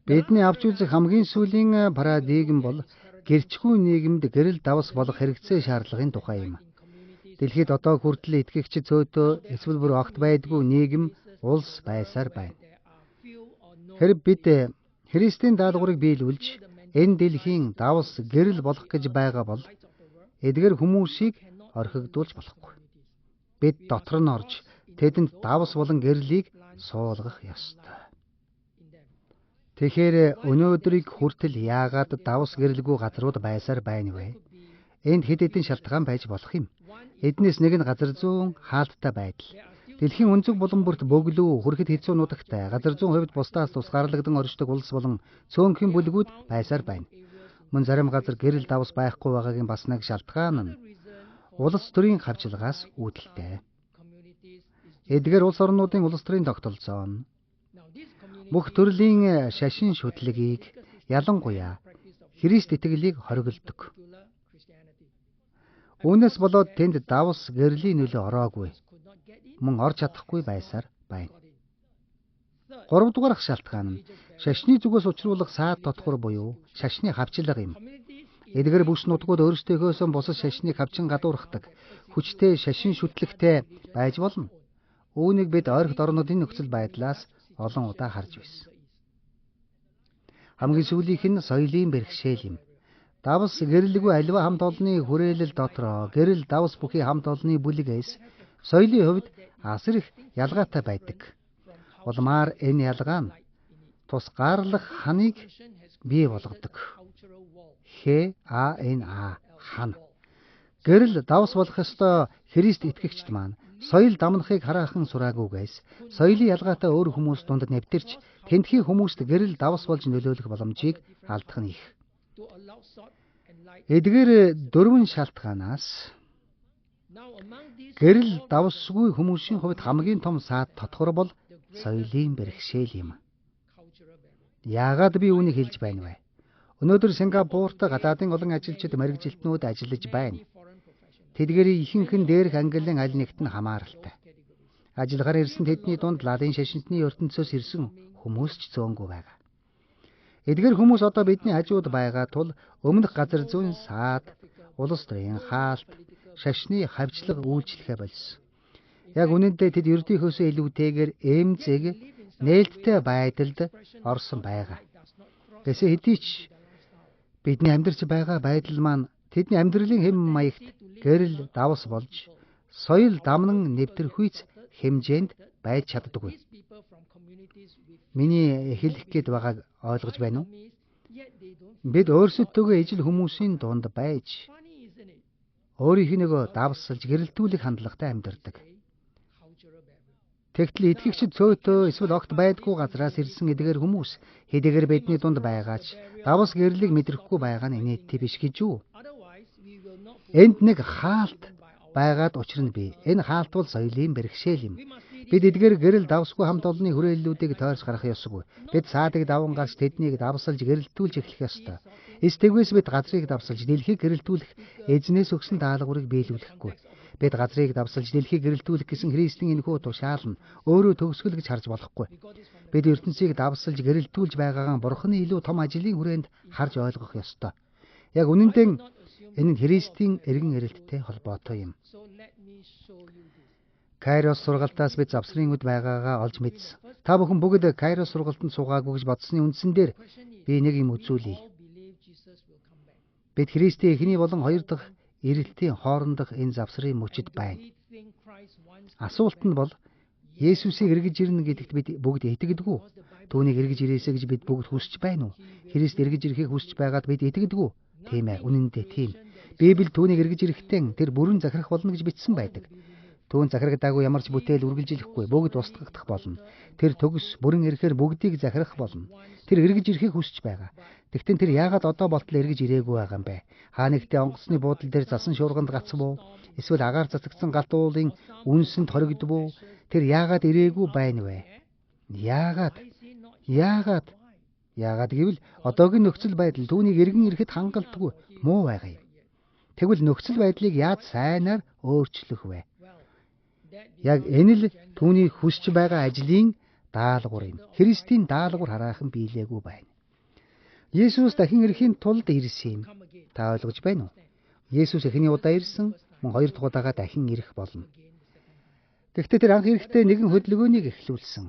Бидний авч үзэх хамгийн сүүлийн парадигм бол гэрчгүй нийгэмд гэрэл давс болох хэрэгцээ шаардлагын тухай юм. Дэлхийд одоо хүртэл итгэгчид цөөтөө эсвэл бүр огт байдгүй нийгэм улс байсаар байна. Хэрэг бид Христийн даалгаврыг биелүүлж энэ дэлхийн давс гэрэл болох гэж байгаа бол эдгээр хүмүүсийг орхигдуулж болохгүй. Бид дотор нь орж тэдэнд давс болон гэрлийг суулгах ёстой. Тэгэхээр өнөөдрийг хүртэл яагаад давс гэрэлгүй газрууд байсаар байна вэ? Энд хэд хэдэн шалтгаан байж болох юм. Эднээс нэг нь газар зүүн хаалттай байдал. Дэлхийн өнцөг булан бүрт бөглүү, хүрэхэд хэцүү нутагтай, газар зүүн хувьд бусдаас тусгаарлагдсан оршдог улс болон цөөнхийн бүлгүүд байсаар байна. Мөн зарим газар гэрэл давс байхгүй байгаагийн бас нэг шалтгаан нь улс төрийн хавчлагаас үүдэлтэй. Эдгээр улс орнуудын улс төрийн тогтолцоо нь бүх төрлийн шашин шүтлэгийг, ялангуяа Христ итгэлийг хориглодог. Үүнээс болоод тэнд давс гэрлийн нөлөө ороогүй, мөн орж чадахгүй байсаар байна. Гуравдугаарх шалтгаан нь шашны зүгээс учруулах саад дотгор буюу шашны хавчлага юм. Эдгээр бүс нутгууд өөрсдийнхөөсөө бусад шашныг хавчин гадуурхдаг, хүчтэй шашин шүтлэгтэй байж болно. Үүнийг бид ойрхот орнуудын нөхцөл байдлаас олон удаа харж байсан. Хамгийн сүүлийнх нь соёлын бэрхшээл юм. Давс гэрэлгүй аливаа хамт олонны хүрээлэл дотроо гэрэл давс бүхий хамт олонны бүлгээс соёлын хувьд асар их ялгаатай байдаг. Улмаар энэ ялгаа нь тусгаарлах ханыг бий болгодог. Х А Н А хан. Гэрэл давс болох ёстой Христ итгэгчд маань соёл дамнахыг хараахан сураагүйгээс соёлын ялгаатай өөр хүмүүс дунд нэвтэрч тэндхийн хүмүүст гэрэл давс болж нөлөөлөх боломжийг алдах нь их. Эдгээр дөрвөн шалтгаанаас гэрэл давсгүй хүмүүсийн хувьд хамгийн том саад татвар бол соёлын бэрхшээл юм. Яагаад би үүнийг хэлж байна вэ? Өнөөдөр Сингапурт гадаадын олон ажилчид мэргэжилтнүүд ажиллаж байна. Тэдгээрийн ихэнх нь дээрх ангиллын аль нэгт нь хамааралтай. Ажиллахаар ирсэн тэдний дунд лалын шашинтны ертөнцөөс ирсэн хүмүүс ч зөөнгүй байгаа. Эдгээр хүмүүс одоо бидний хажууд байгаа тул өмнөх газар зүйн саад, улс төрийн хаалт, шашны хавчлага үйлчлэхээ болсон. Яг үнэндээ тэд ердийнхөөсөө илүүтэйгээр эмзэг нээлттэй байдалд орсон байгаа. Гэсэн хэдий ч бидний амьдарч байгаа байдал маань тэдний амьдралын хэм маягт гэрэл давс болж соёл дамнан нэвтэрхүйц хэмжээнд байж чаддаггүй. Миний хэлэх гээд байгааг ойлгож байна уу? Бид өөрсөдтөөгөө ижил хүмүүсийн дунд байж өөрийнх нь нөгөө давсалж гэрэлтүүлэх хандлагатай амьдардаг. Тэгтэл итгэгчид цөөтөө эсвэл огт байдгүй газраас ирсэн эдгээр хүмүүс хэдийгээр бидний дунд байгаач давс гэрлийг мэдрэхгүй байгаа нь инээдтэй биш гэж үү? Энд нэг хаалт байгаад учир нь бий. Энэ хаалт бол соёлын бэрхшээл юм. Бид эдгээр гэрэл давсгүй хамт олонны хүрээллүүдийг тойрч гарах ёсгүй. Бид саадыг даван гарч тэднийг давсалж гэрэлтүүлж эхлэх ёстой. Эс тэгвээс бид газрыг давсалж дэлхийг гэрэлтүүлэх эзнээс өгсөн даалгаврыг биелүүлэхгүй. Бид газрыг давсалж дэлхийг гэрэлтүүлэх гэсэн Христийн энэхүү тушаал нь өөрөө төгсгөл гэж харж болохгүй. Бид ертөнцийг давсалж гэрэлтүүлж байгаагаа Бурхны илүү том ажлын хүрээнд харж ойлгох ёстой. Яг үнэндээ энэ нь Христийн эргэн ирэлттэй холбоотой юм. Кайрос сургалтаас бид завсрын үд байгаагаа олж мэдсэн. Та бүхэн бүгд Кайрос сургалтанд суугаагүй гэж бодсны үндсэн дээр би нэг юм үзүүлье. Бид Христийн эхний болон хоёр дахь ирэлтийн хоорондох энэ завсрын мөчид байна. Асуулт нь бол Есүсийг эргэж ирнэ гэдэгт бид бүгд итгэдэг үү? Түүнийг эргэж ирээсэй гэж бид бүгд хүсэж байна уу? Христ эргэж ирэхийг хүсэж байгаад бид итгэдэг үү? Тийм ээ, үнэн дээр тийм. Библи түүнийг эргэж ирэхдээ тэр бүрэн захирах болно гэж бичсэн байдаг. Түүн захирагдаагүй ямар ч бүтээл үргэлжилэхгүй, бүгд устгагдах болно. Тэр төгс бүрэн ирэхээр бүгдийг захирах болно. Тэр эргэж ирэхийг хүсэж байгаа. Тэгтэн тэр яагаад одоо болтол эргэж ирээгүй байгаа юм бэ? Хаа нэгтээ онгоцны буудлын дээр засан шуурганд гацав уу? Эсвэл агаар цацагдсан галт уулын үнсэнд хоригдов уу? Тэр яагаад ирээгүй байна вэ? Яагаад? Яагаад? Яагаад гэвэл одоогийн нөхцөл байдал түүнийг эргэн ирэхэд хангалтгүй муу байгаа юм. Тэгвэл нөхцөл байдлыг яаж сайнаар өөрчлөх вэ? Яг энэ л түүний хүсэж байгаа ажлын даалгавар юм. Христийн даалгавар хараахан биелээгүй байна. Есүс дахин ирэхийн тулд ирсэн юм. Та ойлгож байна уу? Есүс эхний удаа ирсэн, мөн хоёр дахь удаага дахин ирэх болно. Гэхдээ тэр анх ирэхдээ нэгэн хөдөлгөөнийг эхлүүлсэн.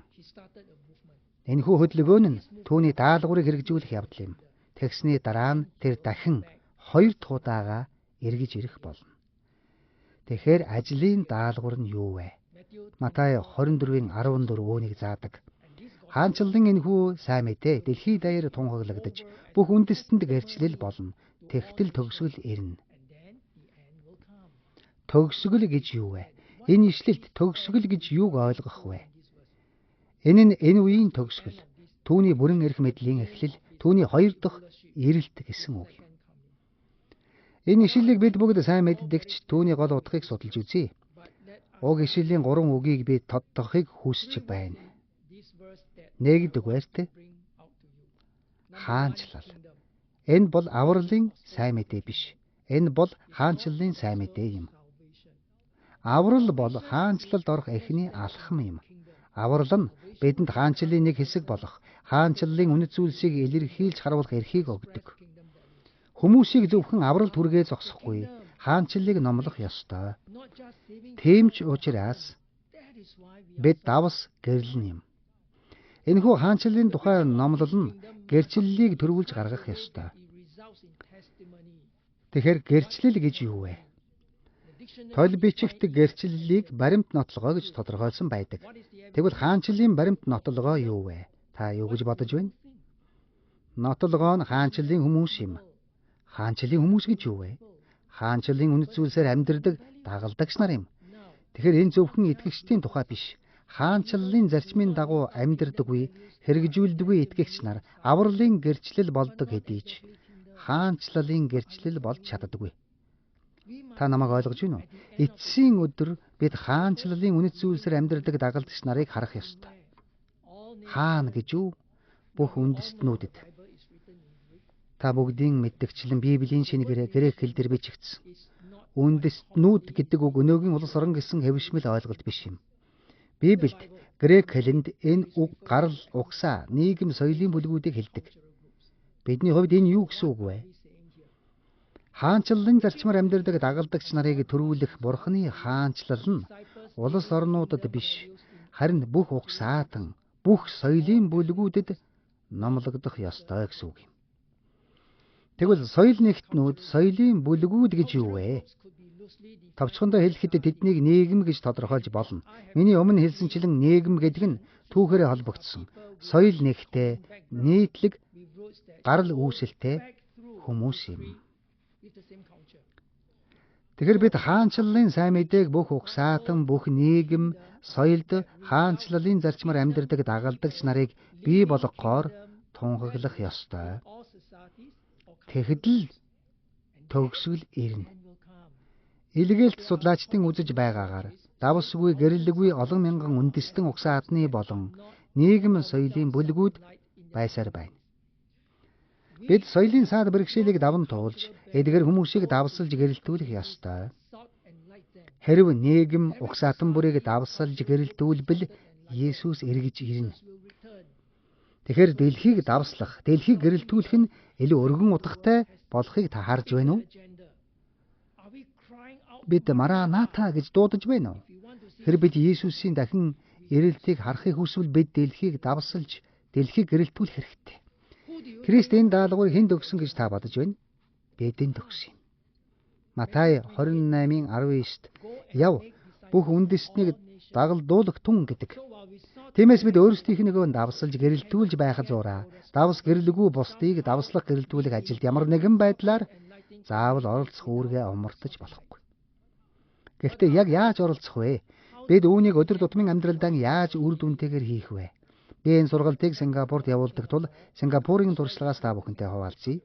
Энэхүү хөдөлгөөн нь түүний даалгаврыг хэрэгжүүлэх явдал юм. Тэгсний дараа нь тэр дахин хоёр дахь удаага эргэж ирэх болно. Тэгэхээр ажлын даалгавар нь юу вэ? Матай 24-ийн 14 үүнийг заадаг. Хаанчлалын энэхүү сайн мэдээ дэлхий даяар тунхаглагдаж бүх үндэстэнд гэрчлэл болно. Тэгтэл төгсгөл ирнэ. Төгсгөл гэж юу вэ? Энэ ишлэлд төгсгөл гэж юуг ойлгох вэ? Энэ нь энэ үеийн төгсгөл, түүний бүрэн эрх мэдлийн эхлэл, түүний хоёр дахь ирэлт гэсэн үг юм. Энэ ишлэлийг бид бүгд сайн мэддэг ч түүний гол утгыг судалж үзье. Уг ишлэлийн 3 үгийг би тодтогохыг хүсэж байна. Нэгдүгээрт хаанчлал. Энэ бол авралын сайн мэдээ биш. Энэ бол хаанчлалын сайн мэдээ юм. Аврал бол хаанчлалд орох эхний алхам юм. Аврал нь бидэнд хаанчлалын нэг хэсэг болох хаанчлалын үнэт зүйлсийг илэрхийлж харуулах эрхийг өгдөг. Хүмүүсийг зөвхөн авралд хүргээ зогсохгүй, хаанчлалыг номлох ёстой. Тийм ч учраас бид давс гэрлэн юм. Энэхүү хаанчлалын тухай номлол нь гэрчлэлийг төрүүлж гаргах ёстой. Тэгэхээр гэрчлэл гэж юу вэ? Толь бичигт гэрчлэлийг баримт нотлогоо гэж тодорхойлсон байдаг. Тэгвэл хаанчлалын баримт нотлогоо юу вэ? Та юу гэж бодож байна? Нотлогоо нь хаанчлалын хүмүүс юм. Хаанчлалын хүмүүс гэж юу вэ? Хаанчлалын үнэт зүйлсээр амьдардаг дагалдагч нар юм. Тэгэхээр энэ зөвхөн итгэгчдийн тухай биш. Хаанчлалын зарчмын дагуу амьдардаггүй, хэрэгжүүлдэггүй итгэгч нар авралын гэрчлэл болдог хэдий ч хаанчлалын гэрчлэл болж чаддаггүй. Та намайг ойлгож байна уу? Эцсийн өдөр бид хаанчлалын үнэт зүйлсээр амьдардаг дагалдагч нарыг харах ёстой. Хаана гэж юу? Бүх үндэстнүүдэд. Та бүгдийн мэддэгчлэн Библийн шинэ гэрээ грек хэл дээр бичигдсэн. Үндэстнүүд гэдэг үг өнөөгийн улс орон гэсэн хэвшмэл ойлголт биш юм. Библиэд грек хэлэнд энэ үг гарал, угсаа, нийгэм, соёлын бүлгүүдийг хэлдэг. Бидний хувьд энэ юу гэсэн үг вэ? Хаанчлалын зарчмаар амьдардаг дагалдагч нарыг төрүүлэх Бурхны хаанчлал нь улс орнуудад биш, харин бүх угсаатан, бүх соёлын бүлгүүдэд номлогдох ёстой гэсэн үг юм. Тэгвэл соёл нэгтнүүд, соёлын бүлгүүд гэж юу вэ? Товчхондоо хэлэхэд тэднийг нийгэм гэж тодорхойлж болно. Миний өмнө хэлсэнчлэн нийгэм гэдэг нь түүхээрээ холбогдсон соёл нэгтэй, нийтлэг, гарал үүсэлтэй хүмүүс юм. Тэгэхээр бид хаанчлалын сайн мэдээг бүх угсаатан, бүх нийгэм, соёлд хаанчлалын зарчмаар амьдардаг дагалдагч нарыг бий болгохоор тунхаглах ёстой. Тэгэхэд л төгсгөл ирнэ. Илгээлт судлаачдын үзэж байгаагаар давсгүй гэрлэггүй олон мянган үндэстэн угсаатны болон нийгэм соёлын бүлгүүд байсаар байна. Бид соёлын саад бэрхшээлийг даван туулж эдгэр хүмүүсийг давсалж гэрэлтүүлэх ёстой. Хэрв нийгэм угсаатан бүрийг давсалж гэрэлтүүлбэл Есүс эргэж ирнэ. Тэгэхээр дэлхийг давслах, дэлхийг гэрэлтүүлэх нь илүү өргөн утгатай болохыг та харж байна уу? Бид Мараната гэж дуудаж байна уу? Хэрв бид Есүсийн дахин ирэлтийг харахыг хүсвэл бид дэлхийг давсалж, дэлхийг гэрэлтүүлэх хэрэгтэй. Христ энэ даалгаврыг хэнд өгсөн гэж та бодож байна? Бидэнд өгсөн юм. Матай 28-ын 19-т яв бүх үндэстнийг дагалдуулагтун гэдэг. Тиймээс бид өөрсдийнх нь нөгөө давсалж гэрэлтүүлж байх зураа давс гэрлэгүй бусдыг давслах гэрэлтүүлэх ажилд ямар нэгэн байдлаар заавал оролцох үүргээ омортож болохгүй. Гэхдээ яг яаж оролцох вэ? Бид үүнийг өдөр тутмын амьдралдаа яаж үр дүнтэйгээр хийх вэ? Би энэ сургалтыг Сингапурт явуулдаг тул Сингапурын туршлагаас та бүхэнтэй хуваалцъя.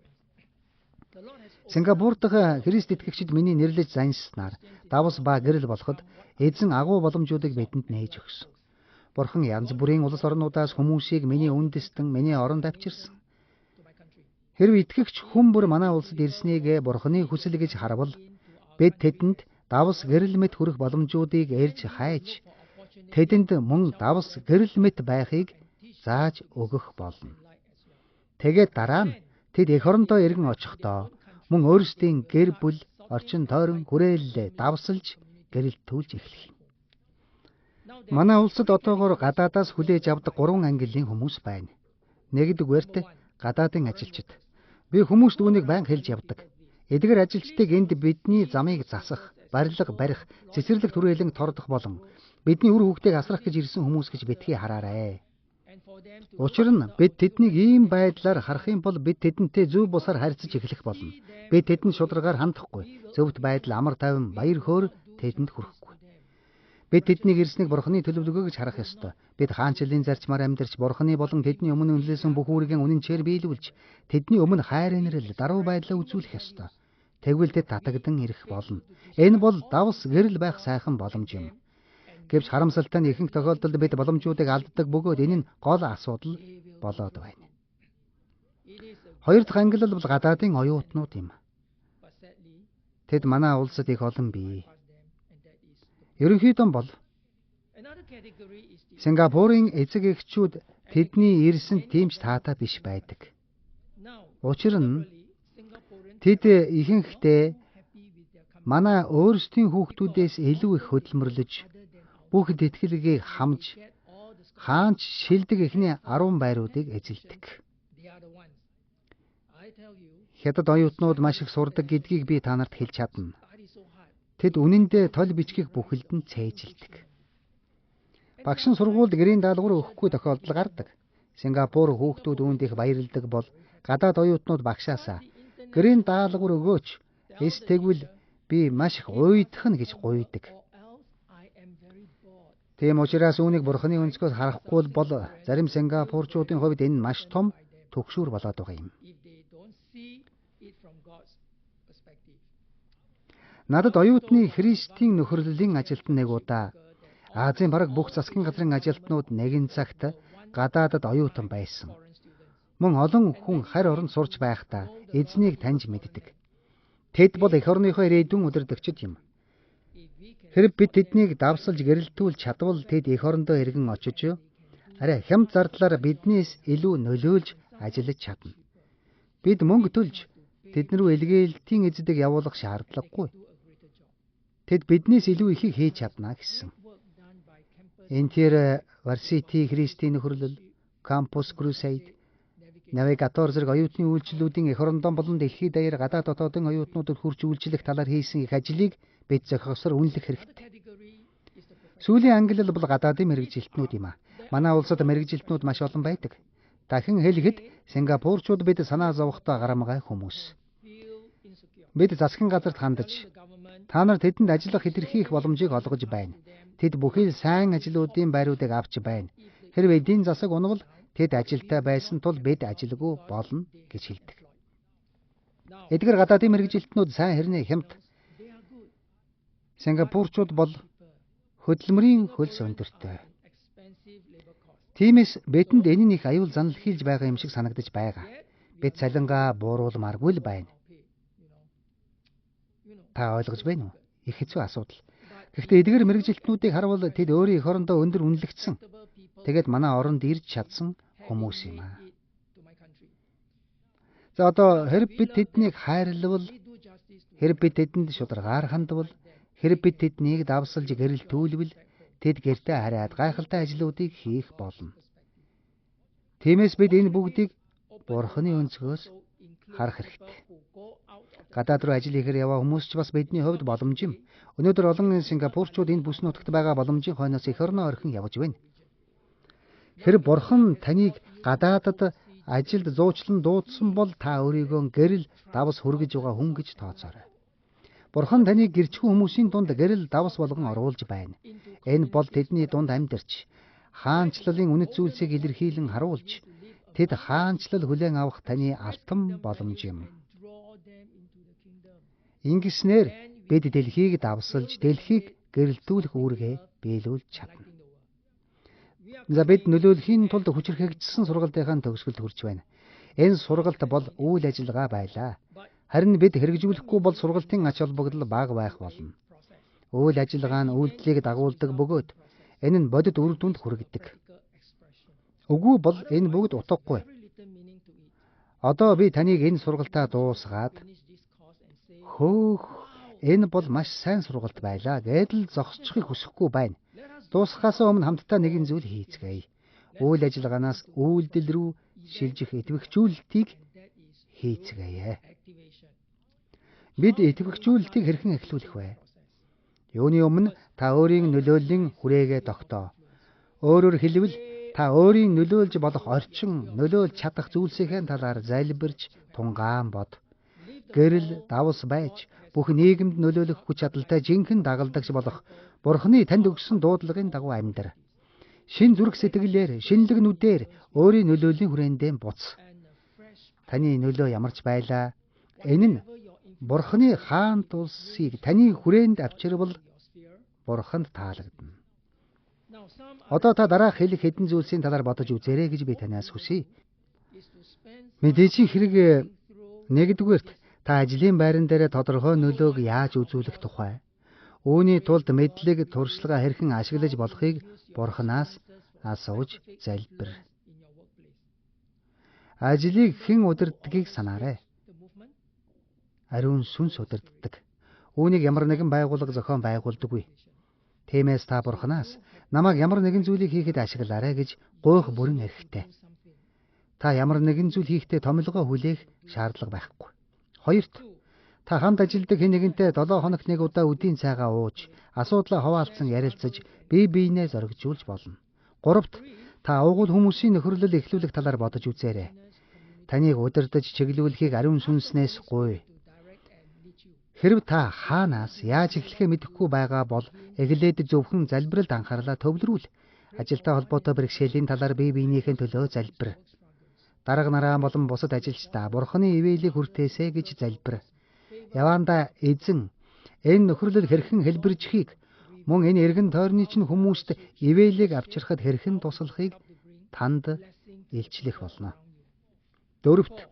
Сингапур дахь Христ итгэгчид миний нэрлэж заншсанаар давс ба гэрэл болоход эзэн агуу боломжуудыг бидэнд нээж өгсөн. Бурхан янз бүрийн улс орнуудаас хүмүүсийг миний үндэстэн, миний оронд авчирсан. Хэрв итгэгч хүн бүр манай улсад ирснийг Бурханы хүсэл гэж харвал бид тэдэнд давс гэрэл мэт хүрэх боломжуудыг эрж хайж тэдэнд мөн давс гэрэл мэт байхыг зааж өгөх болно. Тэгээд дараа нь Тэд эх орондоо эргэн очихдоо мөн өөрсдийн гэр бүл, орчин тойрон хүрээллээ давсалж гэрэлтүүлж эхлэх юм. Манай улсад одоогоор гадаадаас хүлээж авдаг 3 ангиллын хүмүүс байна. Нэгдүгээрт гадаадын ажилчид. Би хүмүүст үүнийг байнга хэлж явдаг. Эдгээр ажилчдыг энд бидний замыг засах, барилга барих, цэцэрлэг түрээлэн тордох болон бидний үр хүүхдийг асрах гэж ирсэн хүмүүс гэж битгий хараарай. Учир нь бид тэднийг ийм байдлаар харах юм бол бид тэдэнтэй зөв бусаар харьцаж эхлэх болно. Бид тэдэнд шударгаар хандахгүй, зөвхт байдал, амар тайван, баяр хөөр тэдэнд хүрэхгүй. Бид тэднийг ирснийг Бурхны төлөвлөгөө гэж харах ёстой. Бид хаанчлалын зарчмаар амьдарч Бурхны болон тэдний өмнө үнэлсэн бүх үүргийн үнэнчээр биелүүлж, тэдний өмнө хайр инрэл, даруй байдлаа үзүүлэх ёстой. Тэгвэл тэд татагдан ирэх болно. Энэ бол давс гэрэл байх сайхан боломж юм. Гэвч харамсалтай нь ихэнх тохиолдолд бид боломжуудыг алддаг бөгөөд энэ нь гол асуудал болоод байна. Хоёр дахь ангилал бол гадаадын оюутнууд юм. Тэд манай улсад их олон бий. Ерөнхийдөө бол Сингапурын эцэг эхчүүд тэдний ирсэнд тийм ч таатай биш байдаг. Учир нь тэд ихэнхдээ манай өөрсдийн хүүхдүүдээс илүү их хөдөлмөрлөж, бүх тэтгэлгийг хамж, хаанч шилдэг эхний 10 байруудыг эзэлдэг. Хятад оюутнууд маш их сурдаг гэдгийг би та нарт хэлж чадна. Тэд үнэндээ толь бичгийг бүхэлд нь цээжилдэг. Багш нь сургуульд гэрийн даалгавар өгөхгүй тохиолдол гардаг. Сингапур хүүхдүүд үүнд их баярладаг бол гадаад оюутнууд багшаасаа гэрийн даалгавар өгөөч. Эс тэгвэл би маш их уйдах нь гэж гуйдаг. Тийм учраас үүнийг Бурхны өнцгөөс харахгүй бол зарим сингапурчуудын хувьд энэ маш том түгшүүр болоод байгаа юм. Надад оюутны Христийн нөхөрлөлийн ажилтан нэг удаа Азийн бараг бүх засгийн газрын ажилтнууд нэгэн цагт гадаадад оюутан байсан. Мөн олон хүн харь оронд сурч байхдаа эзнийг таньж мэддэг. Тэд бол эх орныхоо ирээдүйн удирдагчид юм. Хэрэг бид тэднийг давсалж гэрэлтүүлж чадвал тэд эх орондоо эргэн очиж арай хямд зардлаар биднээс илүү нөлөөлж ажиллаж чадна. Бид мөнгө төлж тэдэн рүү илгээлтийн эзэдэг явуулах шаардлагагүй. Тэд биднээс илүү ихийг хийж чадна гэсэн. Интер Varsity Христийн нөхөрлөл, Campus Crusade, Навигатор зэрэг оюутны үйлчлэлүүдийн эх орондоо болон дэлхийд даяар гадаад дотоодын оюутнуудад хүрч үйлчлэх талаар хийсэн их ажлыг бид зохиосоор үнэлэх хэрэгтэй. Сүүлийн ангилал бол гадаадын мэргэжилтнүүд юм а. Манай улсад мэргэжилтнүүд маш олон байдаг. Дахин хэлэхэд Сингапурчууд бид санаа зовхтой гарамгай хүмүүс. Бид засгийн газарт хандаж та нар тэдэнд ажиллах хэтэрхий их боломжийг олгож байна. Тэд бүхий л сайн ажлуудын байруудыг авч байна. Хэрвээ эдийн засаг унавал тэд ажилтай байсан тул бид ажилгүй болно гэж хэлдэг. Эдгээр гадаадын мэргэжилтнүүд сайн хэрнээ хямд. Сингапурчууд бол хөдөлмөрийн хөлс өндөртэй. Тиймээс бидэнд энэ нь их аюул занал хийлж байгаа юм шиг санагдаж байгаа. Бид цалингаа бууруулмааргүй л байна. Та ойлгож байна уу? Их хэцүү асуудал. Гэхдээ эдгээр мэргэжилтнүүдийг харвал тэд өөрийн эх орондоо өндөр үнэлэгдсэн. Тэгээд манай оронд ирж чадсан хүмүүс юм аа. За одоо хэрэг бид тэднийг хайрлавал, хэрэг бид тэдэнд шударгаар хандвал, хэрэг бид тэднийг давсалж гэрэлтүүлвэл тэд гэртээ хараад гайхалтай ажлуудыг хийх болно. Тиймээс бид энэ бүгдийг Бурхны өнцгөөс харах хэрэгтэй. Гадаад руу ажил хийхээр яваа хүмүүс ч бас бидний хувьд боломж юм. Өнөөдөр олон сингапурчууд энэ бүс нутагт байгаа боломжийн хойноос эх орноо орхин явж байна. Хэрэг Бурхан таныг гадаадад ажилд зуучлан дуудсан бол та өөрийгөө гэрэл давс хүргэж байгаа хүн гэж тооцоорой. Бурхан таныг гэрчгүй хүмүүсийн дунд гэрэл давс болгон оруулж байна. Энэ бол тэдний дунд амьдарч хаанчлалын үнэт зүйлсийг илэрхийлэн харуулж тэд хаанчлал хүлээн авах таны алтан боломж юм. Ингэснээр бид дэлхийг давсалж, дэлхийг гэрэлтүүлэх үүргээ биелүүлж чадна. За бид нөлөөлөхийн тулд хүчирхэгжсэн сургалтынхаа төгсгөлд хүрч байна. Энэ сургалт бол үйл ажиллагаа байлаа. Харин бид хэрэгжүүлэхгүй бол сургалтын ач холбогдол бага байх болно. Үйл ажиллагаа нь үйлдэлийг дагуулдаг бөгөөд энэ нь бодит үр дүнд хүргэдэг. Үгүй бол энэ бүгд утгагүй. Одоо би таныг энэ сургалтаа дуусгаад хөөх энэ бол маш сайн сургалт байлаа гэдэл зогсчихыг хүсэхгүй байна. Дуусгахаас өмнө хамтдаа нэгэн зүйл хийцгээе. Үйл ажиллагаанаас үйлдэл рүү шилжих идэвхжүүлэлтийг хийцгээе. Бид идэвхжүүлэлтийг хэрхэн эхлүүлэх вэ? Юуны өмнө та өөрийн нөлөөллийн хүрээгээ тогтоо. Өөрөөр хэлбэл та өөрийн нөлөөлж болох орчин, нөлөөлж чадах зүйлсийн талаар залбирч тунгаан бод. Гэрэл давс байж бүх нийгэмд нөлөөлөх хүч чадалтай жинхэнэ дагалдагч болох Бурхны танд өгсөн дуудлагын дагуу амьдр. Шин зүрх сэтгэлээр, шинэлэг нүдээр өөрийн нөлөөллийн хүрээндээ буц. Таны нөлөө ямар ч байлаа. Энэ нь Бурхны хаант улсыг таны хүрээнд авчирвал Бурханд таалагдана. Одоо та дараах хэлэх хэдэн зүйлсийн талаар бодож үзээрэй гэж би танаас хүсье. Мэдээж хэрэг нэгдүгээрт та ажлын байран дээр тодорхой нөлөөг яаж үзүүлэх тухай, үүний тулд мэдлэг, туршлага хэрхэн ашиглаж болохыг Бурханаас асууж залбир. Ажлыг хэн удирддгийг санаарай. Ариун сүнс удирддаг. Үүнийг ямар нэгэн байгууллага зохион байгуулдаггүй. Тиймээс та Бурханаас намайг ямар нэгэн зүйлийг хийхэд ашиглаарай гэж гуйх бүрэн эрхтэй. Та ямар нэгэн зүйл хийхдээ томилгоо хүлээх шаардлага байхгүй. Хоёрт, та хамт ажилладаг хэн нэгэнтэй 7 хоногт нэг удаа үдийн цайгаа ууж, асуудлаа хуваалцсан ярилцаж, бие биенээ зоригжуулж болно. Гуравт, та уугуул хүмүүсийн нөхөрлөл эхлүүлэх талаар бодож үзээрэй. Таныг удирдах чиглүүлэхийг ариун сүнснээс гуй. Хэрв та хаанаас яаж эхлэхээ мэдэхгүй байгаа бол эхлээд зөвхөн залбиралд анхаарлаа төвлөрүүл. Ажилтай холбоотой бэрхшээлийн талаар бие биенийхээ төлөө залбир. Дарга нараа болон бусад ажилчдаа Бурхны ивээлийг хүртээсэй гэж залбир. Явандаа эзэн энэ нөхөрлөл хэрхэн хэлбэржихийг мөн энэ эргэн тойрны чинь хүмүүст ивээлийг авчрахад хэрхэн туслахыг танд илчлэх болно. Дөрөвт,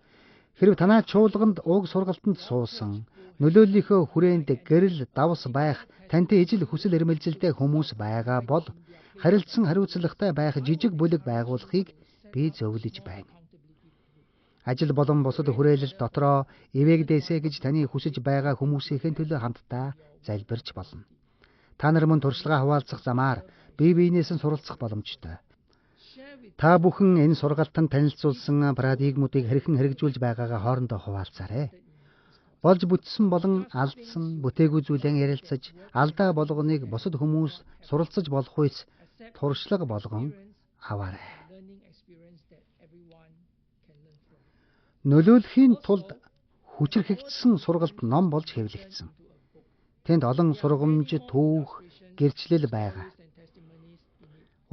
хэрв танай чуулганд уг сургалтанд суусан нөлөөллийнхөө хүрээнд гэрэл давс байх тантай ижил хүсэл эрмэлзэлтэй хүмүүс байгаа бол харилцсан хариуцлагатай байх жижиг бүлэг байгуулахыг би зөвлөж байна. Ажил болон бусад хүрээлэл дотроо ивээгдээсэй гэж таны хүсэж байгаа хүмүүсийн төлөө хамтдаа залбирч болно. Та нар мөн туршлагаа хуваалцах замаар бие биенээс нь суралцах боломжтой. Та бүхэн энэ сургалтанд танилцуулсан парадигмуудыг хэрхэн хэрэгжүүлж байгаагаа хоорондоо хуваалцаарай. Болж бүтсэн болон алдсан бүтээгүй зүйлэн ярилцаж, алдаа болгоныг бусад хүмүүс суралцаж болох үеэс туршлага болгон аваарай. Нөлөөлөхийн тулд хүчирхэгдсэн сургалт ном болж хэвлэгдсэн. Тэнд олон сургамж, түүх, гэрчлэл байгаа.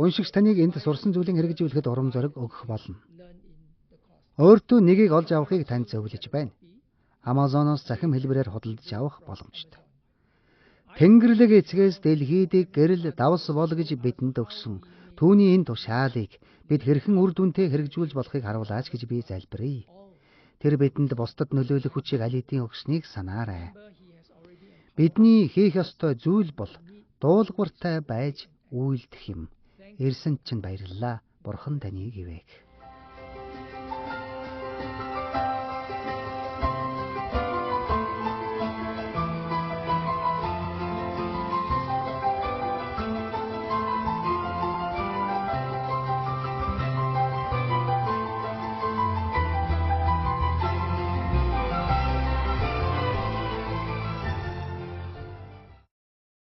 Уншигч таныг энд сурсан зүйлийг хэрэгжүүлэхэд урам зориг өгөх болно. Өөртөө нэгийг олж авахыг танд зөвлөж байна. Amazon-оос захим хэлбэрээр худалдаж авах боломжтой. Тэнгэрлэг эцгээс дэлхийдийг гэрэл давс бол гэж бидэнд өгсөн. Түүний энэ тушаалыг бид хэрхэн үр дүнтэй хэрэгжүүлж болохыг харуулаач гэж би залбирая. Тэр бидэнд бусдад нөлөөлөх хүчийг аль хэдийн өгснийг санаарай. Бидний хийх ёстой зүйл бол дуулууртай байж үйлдэх юм. Ирсэнд чинь баярлалаа. Бурхан таныг ивээг.